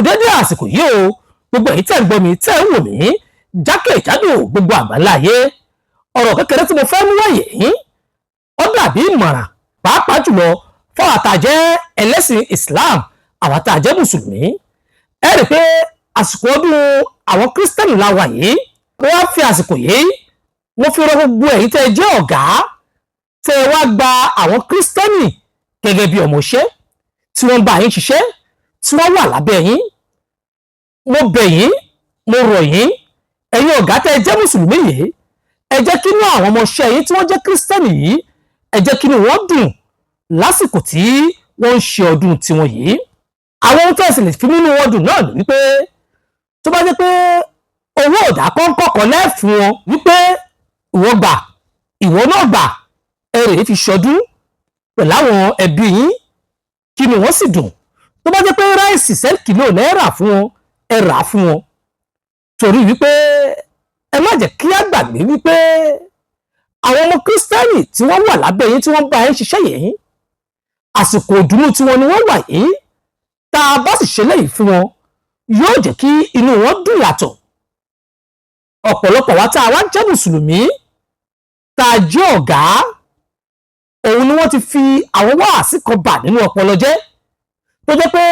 Dédé àsìkò yìí o, gbogbo èyí tẹ́ ń gbọ́ mi, tẹ́ ń wò mí jákèjádò gbogbo àgbáńlá ayé. Ọ̀rọ̀ kékeré tí mo fẹ́ mú wáyé yìí, ó dàbí ìmọ̀ràn, pàápàá jùlọ fún àwọn tá a jẹ́ ẹlẹ́sìn Islam, àwọn tá a jẹ́ mùsùlùmí. Ẹ rí i pé àsìkò ọdún àwọn Kírísítẹ́nì la wà yìí. Mo wá fi àsìkò yìí, mo fi rọ gbogbo ẹ̀yin tẹ́ ẹ jẹ́ ọ̀gá, tẹ́ ẹ wá gba àwọn Kírísítẹ́nì gẹ́gẹ́ bí ọmọọṣẹ́, tí wọ́n bá yín ṣiṣẹ́, tí wọ́n wà lábẹ́ yín. Mo bẹ̀ yín, mo rọ̀ yín, ẹ̀yin ọ̀gá tẹ́ ẹ jẹ́ mùsùlùmí yìí, ẹ jẹ́ kínú àwọn ọmọọṣẹ́ yín tí wọ́n jẹ́ Kírísítẹ́nì yìí, ẹ jẹ́ kínú wọn dùn lásìkò tí wọ́n ń ṣe ọdún tiwọn yìí. Àwọn ohun tẹ́ ẹ sì lè fi nínú wọn dùn náà ní wípé, tó bá jẹ́ pé owó ọ̀dà kọ́ńkọ́ kan lẹ́ẹ̀fún wọn, wípé ìwọ gbà, ìwọ náà gbà, ẹ rèé fi ṣọdún pẹ̀lú àwọn ẹbí yín, kí ni wọ́n sì dùn. Tó bá jẹ́ pé rice 10 kilo lẹ́ẹ̀rà fún wọn, ẹ rà á fún wọn, torí wípé ẹ má jẹ́ kí á gbàgbé wípé àwọn ọmọ Kírísítẹ́nì tí wọ́n wà lábẹ́ yín, tí wọ́n bá yín ṣiṣẹ́ yìí, àsìkò ìdùnnú tiwọn ni wọ́n wà yìí. Tá a bá sì ṣe léyìí fún wọn, yóò jẹ́ kí inú wọn dùn yàtọ̀. Ọ̀pọ̀lọpọ̀ wa tá a wá jẹ́ mùsùlùmí, tá a jẹ́ ọ̀gá, òun ni wọ́n ti fi àwọn wáàsí kan bà nínú ọpọlọ jẹ́, tó jẹ́ pé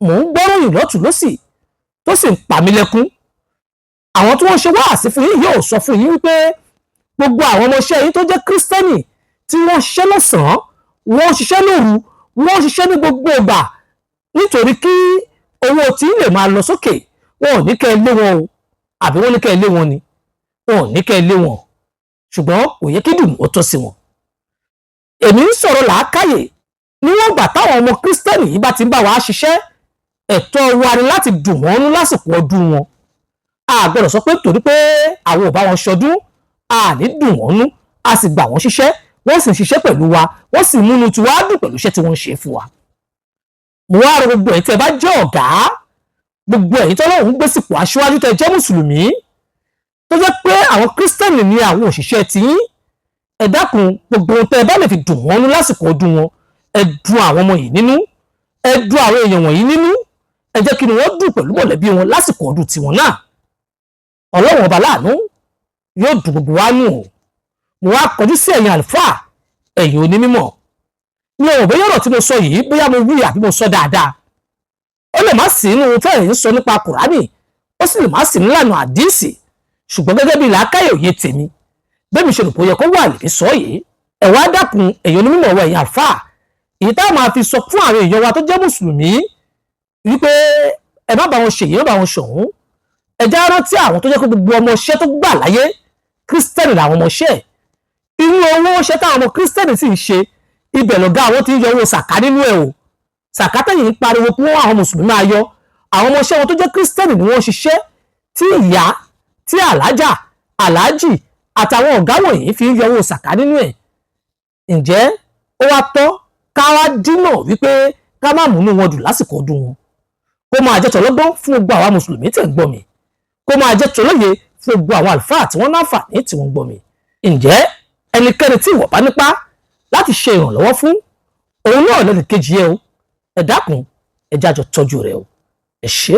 mò ń gbọ́ròyìn lọ́tùn lọ́sì tó sì ń pa mí lẹ́kún. Àwọn tí wọ́n ṣe wáàsí fún yín yóò sọ fún yín wípé gbogbo àwọn ọmọọṣẹ́ yín tó jẹ́ Kírísítẹ́nì, tí wọ́n ṣiṣẹ́ lọ́sàn-án, wọ́n ṣiṣẹ́ lóru, wọ́n ṣiṣẹ́ ní gbogbo ìgbà nítorí kí owó tí lè máa lọ sókè, wọn ò ní kẹ́ ẹ lé wọn o. Àbí wọ́n ní kẹ́ ẹ lé wọn ni? Wọn ò ní kẹ́ ẹ lé wọn, ṣùgbọ́n kò yẹ kí dùn ó tọ́ sí wọn. Èmi ń sọ̀rọ̀ làákàyè. Níwọ̀n ìgbà táwọn ọmọ Kírísítẹ́nì yìí bá ti ń bá wa ṣiṣẹ́, ẹ̀tọ́ wa ni láti dùn wọ́n nú lásìkò ọdún wọn. A gbọ́dọ̀ sọ pé torí pé àwọn ò bá wọn ṣọdún, a ní dùn wọ́n nú. A sì gbà wọ́n ṣiṣẹ́, wọ́n sì ń ṣiṣẹ́ pẹ̀lú wa, wọ́n sì múnú tiwa dùn pẹ̀lú iṣẹ́ tí wọ́n ń ṣe fún wa. Mo wá rọ gbogbo ẹ̀ tẹ́ ẹ bá jẹ́ ọ̀gá, gbogbo ẹ̀yin tọ́lọ́run gbé sípò aṣíwájú, tẹ́ jẹ́ mùsùlùmí, tó jẹ́ pé àwọn Kírísítẹ́nì ni àwọn òṣìṣẹ́ tiyín, ẹ dákun, gbogbo ohun tẹ́ ẹ bá lè fi dùn wọ́n nú lásìkò ọdún wọn, ẹ dùn àwọn ọmọ yìí nínú, ẹ dùn àwọn èèyàn wọ̀nyí nínú. Ẹ jẹ́ kí ni wọ́n dùn pẹ̀lú mọ̀lẹ́bí wọn lásìkò ọdún tiwọn náà. Ọlọ́run ọba láàánú yóò dùn gbogbo wa nù o. Mo wá kọjú sí ẹ̀yin àlùfáà, ẹ̀yin onímọ̀. Mi ò bóyá ọ̀rọ̀ tí mo sọ yìí, bóyá mo wí àbí mo sọ dáadáa. Ó lè má sí inú ohun tẹ́ẹ̀ ń sọ nípa Kùránì, ó sì lè má sí nílànà àdíìsì, ṣùgbọ́n gẹ́gẹ́ bí làákàyè òye tèmi, bẹ́ẹ̀ mi ṣe rò pé ó yẹ kó wà lèmi sọ yìí. Ẹ wá dákun, ẹ̀yin onímọ̀ wa, ẹ̀yin àlùfáà, èyí tá a máa fi sọ fún àwọn èèyàn wa tó jẹ́ mùsùlùmí wípé ẹ má bá wọn ṣèyí, ẹ má bá wọn ṣọ̀hún, ẹ já rántí àwọn tó jẹ́ pé gbogbo ọmọọṣẹ́ tó gbà láyé, Kírísítẹ́nì làwọn ọmọọṣẹ́. Inú owó iṣẹ́ táwọn ọmọ Kírísítẹ́nì sì ń ṣe, ibẹ̀ lọ̀gá àwọn tí ń yọ owó sàká nínú ẹ̀ o. Sàká tẹ̀yìn ń pariwo pé wọ́n àwọn mùsùlùmí máa yọ, àwọn ọmọọṣẹ́ wọn tó jẹ́ Kírísítẹ́nì ni wọ́n ṣiṣẹ́ tí ìyá tí àlájà, àlájì àtàwọn ọ̀gá wọ̀nyí fi ń yọ owó sàká nínú ẹ̀. Ǹjẹ́ ó wá tọ́ ká wá dínà wípé ká má múnú wọn dùn lásìkò ọdún wọn? Kó máa jẹ́ tọlọ́gbọ́n fún gbogbo àwa mùsùlùmí tẹ̀ ń gbọ́ mi, kó máa jẹ́ tọlóye fún gbogbo àwọn àlùfáà tí wọ́n láǹfààní tí wọ́n ń gbọ́ mi. Ǹjẹ́ ẹnikẹ́ni tí ìwọ bá nípa láti ṣe ìrànlọ́wọ́ fún, òun náà lẹ́nu kejì ẹ o. Ẹ dákun, ẹ jájọ tọ́jú rẹ o. Ẹ ṣé.